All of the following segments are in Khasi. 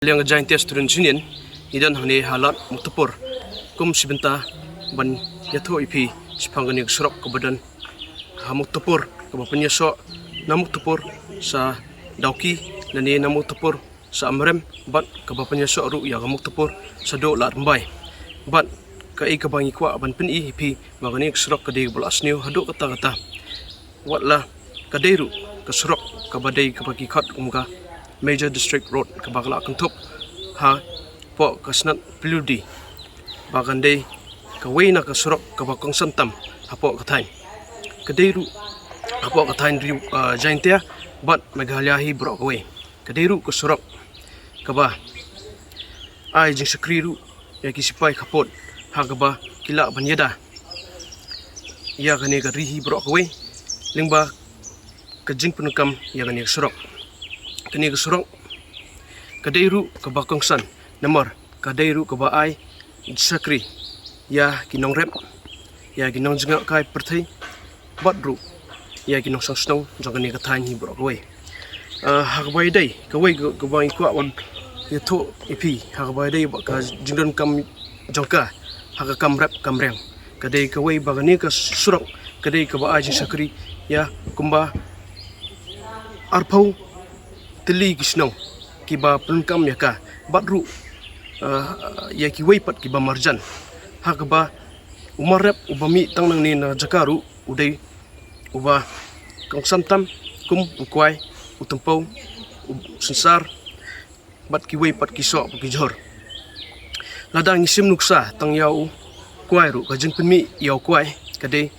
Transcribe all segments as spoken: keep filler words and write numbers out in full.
Liang Jaintia Students Union, ngi don hangne ha lad Muktapur kum shi bynta ban ïathuh ïa phi shaphang kane ka surok kaba don ha Muktapur, kaba pynïasoh na Muktapur sha Dawki, lane na Muktapur sha Amrem, bad kaba pynïasoh ruh ïa ka Muktapur shaduh Lad Rymbai. Bad kaei kaba ngi kwah ban pyni ïa phi, ba kane ka surok ka dei kaba la sniew haduh katta katta. Wat la ka dei ruh ka surok kaba dei kaba ki khot kum ka Major District Road, kaba ka la kynthup hapoh ka shnat Pyrdi, ba kan dei kawei na ka surok kaba kongsan tam hapoh ka thaiñ. Ka dei ruh hapoh ka thaiñ ri, ah, Jaintia bad Meghalaya hi baroh kawei. Ka dei ruh ka surok kaba ai jingshakri ruh ïa ki sipai khappud, ha kaba ki lah ban ïada ïa kane ka ri hi baroh kawei lyngba ka jingpyndonkam ïa kane ka surok. Kane ka surok ka dei ruh kaba kongsan, namar ka dei ruh kaba ai shakri ïa ki nongrep, ïa ki nongjngohkai pyrthei, bad ruh ïa ki nongshong shnong jong kane ka thaiñ hi baroh kawei. Ah, ha kaba ïadei kawei ka, kaba ngi kwah ban ïathuh ïa phi, ha kaba ïadei bad ka jingdonkam jong ka ha ka kam rep kam riang, ka dei kawei ba kane ka surok ka dei kaba ai jingshakri ïa kumba arphew tylli ki shnong kiba pyndonkam ïa ka, bad ruh, ah, ïa kiwei pat kiba marjan. Ha kaba u mar rep uba mih tang nangne na jaka ruh u dei uba kongsan tam kum u kwai, u tympew, u synsar, bad kiwei pat ki soh bad ki jhur. Lada ngi shim nuksa tang ïa u kwai ruh, ka jingpynmih ïa u kwai ka dei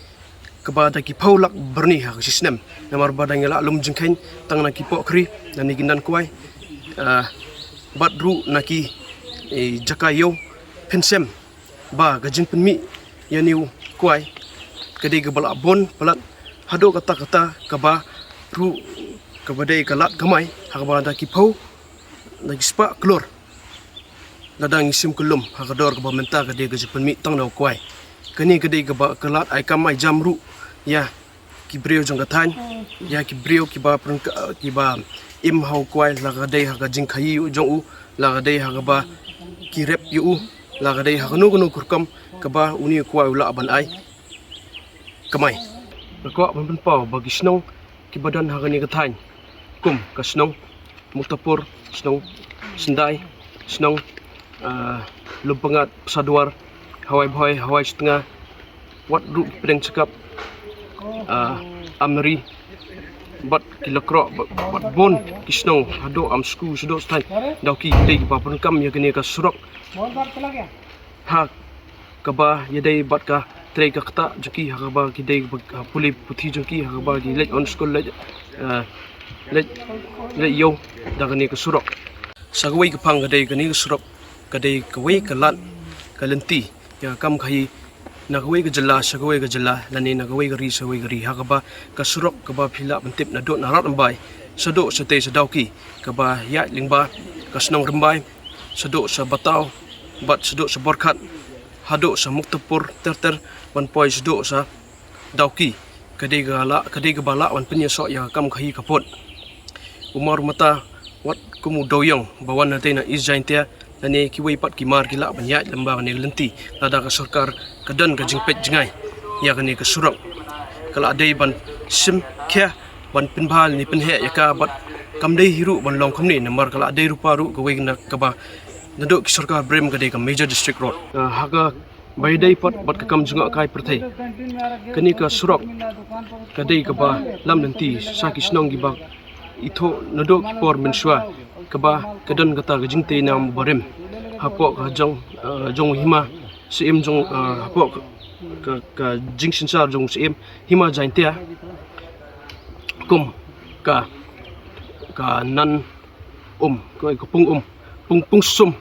kaba da ki phew lak byrni ha ka shi snem. Namar ba da ngi la lum jingkheiñ tang na ki pohkhri, na ki nan kwai, ah, bad ruh na ki, eh, jaka ïew, phin shem ba ka jingpynmih ïa une u kwai ka dei kaba la bun palat haduh katta katta, kaba ruh kaba dei ka lad kamai ha kaba da ki phew, da ki spah klur. Lada ngi shim kyllum ha ka dor kaba mynta, ka dei ka jingpynmih tang na u kwai. Kane ka dei kaba ka lad ai kam ai jam ruh ïa ki briew jong ka thaiñ, ïa ki briew kiba pyrkhat, kiba im ha u kwai, la ka dei ha ka jingkhaïi jong u, la ka dei ha kaba ki rep ïa u, la ka dei ha kano kano ka rukom kaba une u kwai u lah ban ai kamai. Nga kwah ban pynpaw ba ki shnong kiba don ha kane ka thaiñ, kum ka shnong Muktapur, shnong Syndai, shnong, ah, Lumpyngngad, Pasadwar, Hawai Bhoi, Hawai Shtnga, wat ruh ki pdeng Shakap, ah, Amri, bad ki Lakroh, bad, bad bun ki shnong haduh Amsku, shaduh Sthaiñ Dawki, ki dei kiba pyndonkam ïa kane ka surok ha kaba ïadei bad ka trei ka ktah jong ki, ha kaba ki dei ba ka pule puthi jong ki, ha kaba ki leit on skul, leit, eh, leit, leit ïew da kane ka surok. Sa kawei ka phang ka dei kane ka surok ka dei kawei ka lad ka lynti ïa ka kam khaïi na kawei ka jylla sha kawei ka jylla, lane na kawei ka ri sha kawei ka ri, ha kaba ka surok kaba phi lah ban tip naduh na Lad Rymbai shaduh shatei sha Dawki, kaba ïaid lyngba ka shnong Rymbai, shaduh sha Bataw, bad shaduh sha Borkhat, haduh sha Muktapur ter ter, ban poi shaduh sha Dawki, ka dei ka lah, ka dei kaba lah ban pynïasoh ïa ka kam khaïi khappud. U mar mata wat kum u dewïong ba wan na tei na East Jaintia, lane kiwei pat ki mar ki lah ban ïaid lyngba kane ka lynti, lada ka sorkar ka don ka jingpeit jngai ïa kane ka surok. Ka lah dei ban shim khia, ban pynbha ne pynheh ïa ka, bad kam dei hi ruh ban long kumne, namar ka lah dei ruh pa ruh kawei na kaba naduh ki sorkar briew ka dei ka Major District Road. Ah, ha kaba ïadei pat bad ka kam jngohkai pyrthei, kane ka surok ka dei kaba lam lynti sha ki shnong kiba ithuh naduh ki por mynshuwa, kaba ka don kata ka jingtei nam barim hapoh ka jong, ah, jong u hima syiem jong, ah, hapoh ka, ka, ka jingsynsar jong u syiem hima Jaintia, kum ka, ka nan um, ka, ka pung um, pung, pung sum,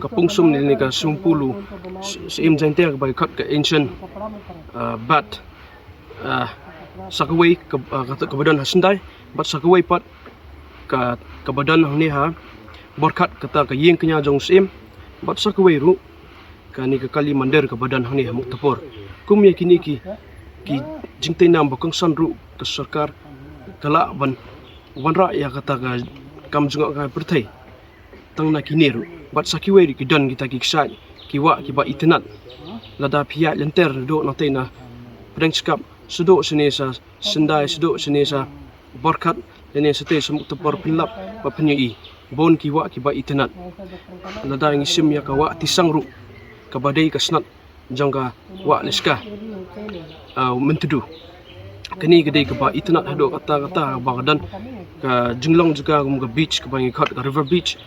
ka pung sum ne, ne ka sum pulu, s-, syiem Jaintia kaba khot ka ancient, ah, bath, ah, sa kawei ka, ah, ka, kaba don ha Syndai, bad sa kawei pat ka, kaba don hangne ha Borkhat, kata ka ïing kñia jong u syiem, bad sa kawei ruh kane ka Kali Mandir kaba don hangne ha Muktapur. Kum ïa kine ki, ki jingtei nam ba kongsan ruh ka sorkar ka lah ban wanrah ïa kata ka kam jngohkai pyrthei. Tang na kine ruh, bad sa kiwei ruh ki don kita ki kshaid, ki wah kiba itynnad. Lada phi ïaid lynter, duh nangtei na Pdeng Shkap, sdang shane sa Shyndai, sdang shane sa Borkhat, lane shatei sa Muktapor, phin lap bad phin ïohi bun ki wah kiba itynnad. Lada ngi shim ïa ka wah Tisang ruh, kaba dei ka snat jong ka wah Leshka, ah, Myntdu. Kane ka dei kaba itynnad haduh katta katta, ba ka don ka jinglong jaka kum ka beach, kaba ngi khot ka river beach.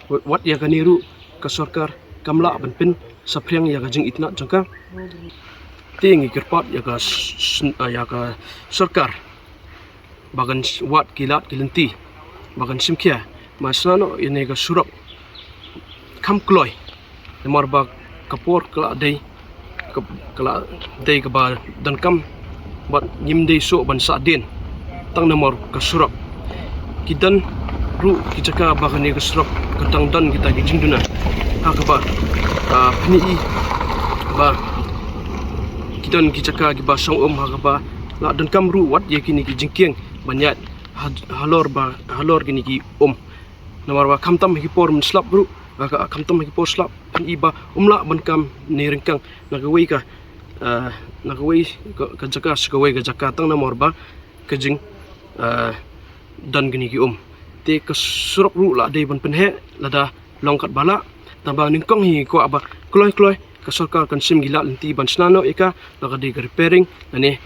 Wat ïa kane ruh ka sorkar kam lah ban pynsaphriang ïa ka jingitynnad jong ka. Te ngi kyrpad ïa ka s-, s-, ïa ka sorkar ba kan s-, wad ki lad ki lynti ba kan shim khia, ba sna noh ïa kane ka surok kham kloi. Namar ba ka por ka la dei, ka, ka la dei kaba donkam, bad ngim dei shuh ban sah dien tang namar ka surok. Ki don ruh ki jaka ba kane ka surok ka dang don kita ki jingduna, ha kaba, ah, phin ïohi ba ki don ki jaka kiba shong um, ha kaba la donkam ruh wat ïa kine ki jingkieng ban ïaid ha-, halor ba, halor kine ki um. Namar ba khamtam ha ki por mynslap ruh, ah, ka, khamtam ha ki por slap, phin ïohi ba um lah ban kam ne ryngkang na kawei ka, ah, na kawei ka, ka jaka sha kawei ka jaka tang namar ba ka jing, ah, don kine ki um. Te ka surok ruh la dei ban pynheh lada long katba lah. Tangba nyngkong hi ngi kwah ba kloi kloi ka sorkar kan shim ki lad lynti ban shna noh ïa ka, lada ka dei ka repairing, lane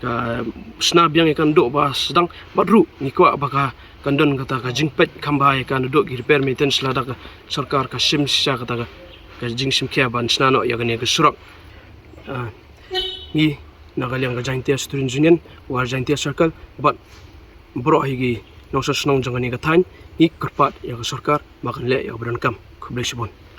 ka shna biang ïa ka naduh ba sdang, bad ruh ngi kwah ba ka, kan don kata ka jingpeit kham bha ïa ka naduh ki repair maintenance, lada ka sorkar ka shim shisha kata ka, ka jingshim khia ban shna noh ïa kane ka surok. Ah, ngi na ka liang ka Jaintia Students' Union, War Jaintia Circle, bad baroh hi ki nongshong shnong jong kane ka thaiñ, ngi kyrpad ïa ka sorkar ba kan leh ïa kaba donkam. Khublei shibun.